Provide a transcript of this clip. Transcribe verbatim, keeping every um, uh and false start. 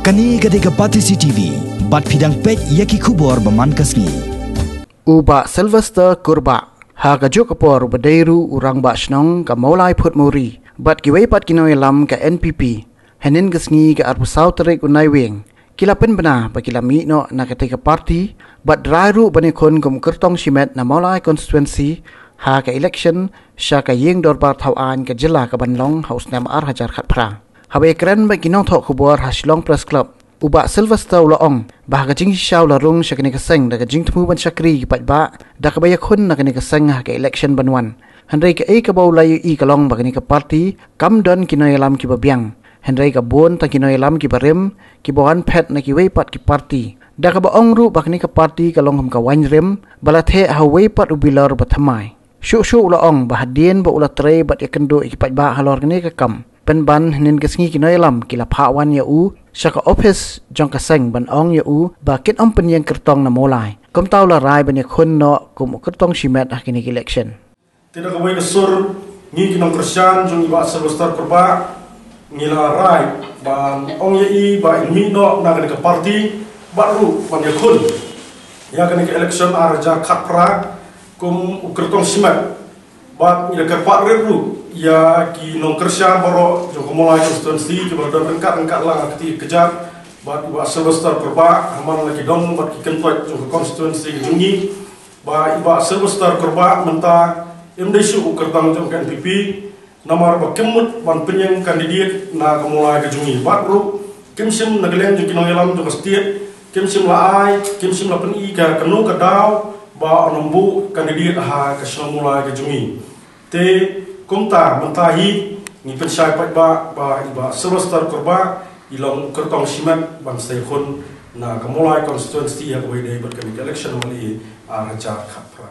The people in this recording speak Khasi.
Kane ka dei ka Batesi T V, bad phi dang peit ïa ki khubor ba man ka sngi. U Bah Sylvester Kurbah, ha kajuh ka por uba dei ruh u Rangbah Shnong ka Mawlai Phutmuri, bad kiwei pat ki nongïalam ka N P P, hynnin ka sngi ka arphew saw tarik u Naiwieng, ki la pynbna ba ki la mih noh na katei ka party, bad rai ruh ban ïakhun kum u kyrtong shimet na Mawlai constituency, ha ka election sha ka Ïing Dorbar Thawaiñ ka jylla ka ban long ha u snem ar hajar khatphra. Haba ïakren bad ki nongthoh khubor ha Shillong Press Club, u Bah Sylvester u la ong ba ha ka jingshisha u la rung sha kane ka seng da ka jingthmu ban shakri ïa ki paidbah, da kaba ïakhun na kane ka seng ha ka election ban wan. Hynrei kaei kaba u la ïohi ka long ba kane ka party kam don ki nongïalam kiba biang, hynrei ka bun tang ki nongïalam kiba rim, kiba wan phet na kiwei pat ki party. Da kaba ong ruh ba kane ka party ka long kum ka waiñ rim ba la theh ha uwei pat u bilor ba thymmai. Shuh shuh u la ong ba hadien ba u la trei bad ïakynduh ïa ki paidbah halor kane ka kam, pynban hynnin ka sngi ki nongïalam ki la phah wan ïa u sha ka ophis jong ka seng ban ong ïa u ba kin ym pynïeng kyrtong na Mawlai. Kumta u la rai ban ïakhun noh kum u kyrtong shimet ha kine ki election. Te da kawei ka sur, ngi ki nongkyrshan jong i Bah Sylvester Kurbah, ngi la rai ban ong ïa i ba in mih noh na kane ka party, bad ruh ban ïakhun ïa kane ka election ar hajar khatphra kum u kyrtong shimet. Bad ngi la kyrpad rit ruh ïa ki nongkyrshan baroh jong ka Mawlai constituency kiba la don ryngkat ryngkat lang ha kti kjat bad i Bah Sylvester Kurbah, ha man la ki don bad ki kyntoit jong ka constituency ka jong ngi, ba i Bah Sylvester Kurbah mynta im dei shuh u kyrtong jong ka N P P, namar ba kim mut ban pynïeng candidate na ka Mawlai ka jong ngi, bad ruh kim shym na ka liang jong ki nongïalam jong ka state, kim shym la ai, kim shym la pyni ka kano ka daw ba un ym buh candidate ha ka shnong Mawlai ka jong ngi. Te kumta mynta hi ngi pynshai paidbah ba i Bah Sylvester Kurbah i long u kyrtong shimet ban sa ïakhun na ka Mawlai constituency ha kaba ïadei bad kane ka election ha man la ar hajar khatphra.